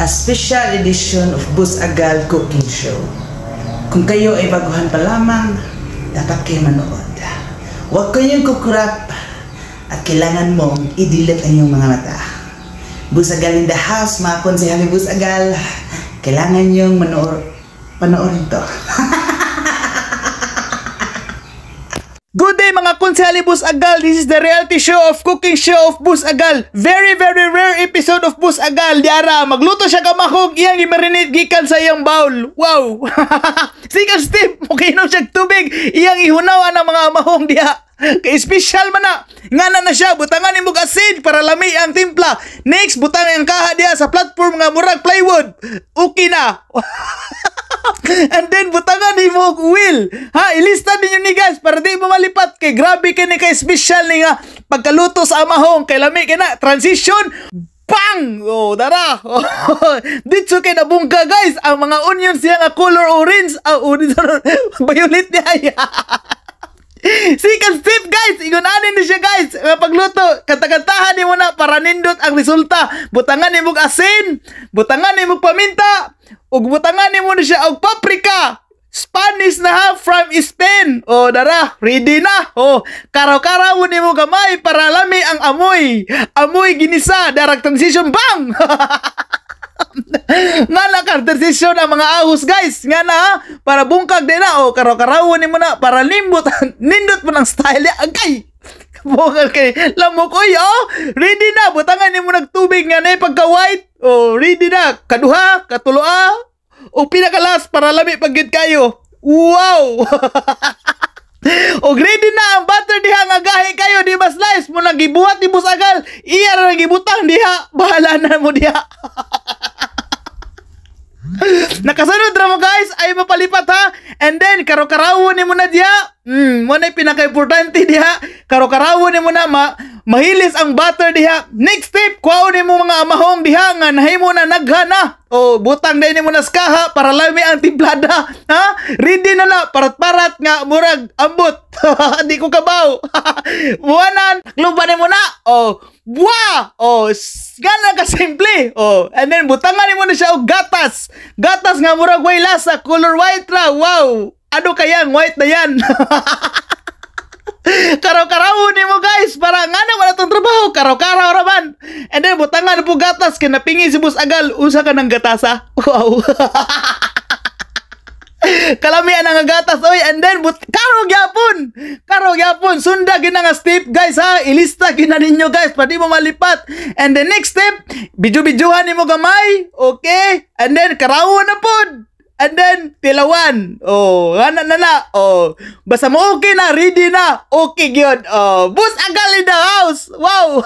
A special edition of Bus Agal Cooking Show. Kung kayo ay baguhan pa lamang, dapat kayo manood. Huwag kayong kukurap at kailangan mong idilat ang iyong mga mata. Bus Agal in the house, mga konsehal ni Bus Agal. Kailangan niyong panoorin to. Good day, mga konsehal Bus Agal. This is the reality show of cooking show of Bus Agal. Very, very rare episode of Bus Agal. Diara, magluto siya kamahog iyang i-marinate gikan sa iyang bowl. Wow! Second step, mukinom siya tubig. Iyang ihunaw ang mga amahong diha. Kay special man na. Nga na na siya, butangan nimo asin para lami ang timpla. Next, butang ang kaha diha sa platform nga murag plywood. Okay na. And then butangan nimo og oil. Ha, ilista ninyo ni, guys, para di mo malipat kay grabe kay ni kay special ni nga pagkaluto sa amahong kay lami kay na transition. Bang! Oh, dara. Dito kay nabungka, guys, ang mga onions siya nga color orange, ah, orange, violet niya. Second step, guys, ingon ani ni siya, guys. Nga pagluto, kanta-kantahan nimo na para nindot ang resulta. Butangan nimo og asin, butangan nimo og paminta, ug butangan nimo ni siya og paprika. Spanish na ha, from Spain. Oh, dara, ready na. Oh, karaw-karaw nimo gamay para lami ang amoy. Amoy ginisa, darag transition, bang! Nga na ka transition ang mga ahos, guys. Nga na ha, para bungkag din na. O karaw-karawon nimo na para limbot nindot mo ng style ya. Agay! Bungkag kay lamok oy, oh. Ready na, butangan nimo nagtubig nga na pagka white. Oh, ready na. Kaduha, katuloa. O pinakalas para lami pag gyud kayo. Wow! Og ready na ang butter diha nga gahi kayo di ba slice mo nang gibuhat ni Bus Agal. Iya ra gibutang diha. Bahala na mo diha. Nakasunod ra mo, guys, ay mapalipat ha. And then karo-karawon nimo na diha. Mo na pinaka-importante diha. Karo-karawon nimo na mahilis ang butter diha. Next step, kuhaon nimo mga amahong diha nga nahimo na nagha na. O butang din nimo na sa kaha para lami ang timplada. Ha? Ready na na parat-parat nga murag ambot. Di ko kabaw. Buwanan, takluban nimo na. O buwa. O gana ka simple. O and then butangan nimo na siya og gatas. Gatas nga murag way lasa, color white ra. Wow. Ano kaya ang white na yan? Karaw-karawon nimo, guys, para nga na wala tong trabaho, karaw-karaw ra man. And then butangan po gatas kay napingi si Bus Agal, usa ka ng gatasa. Wow. Kalamian ang gatas oy, and then but karo gyapon. Karo gyapon, sunda gina nga step, guys, ha. Ilista gina ninyo, guys, para di mo malipat. And the next step, bidyo-bidyohan nimo gamay, okay? And then karawon na pod. And then, tilawan. Oh, ana na na. Oh, basta mo okay na, ready na. Okay gyud. Oh, Bus Agal in the house. Wow.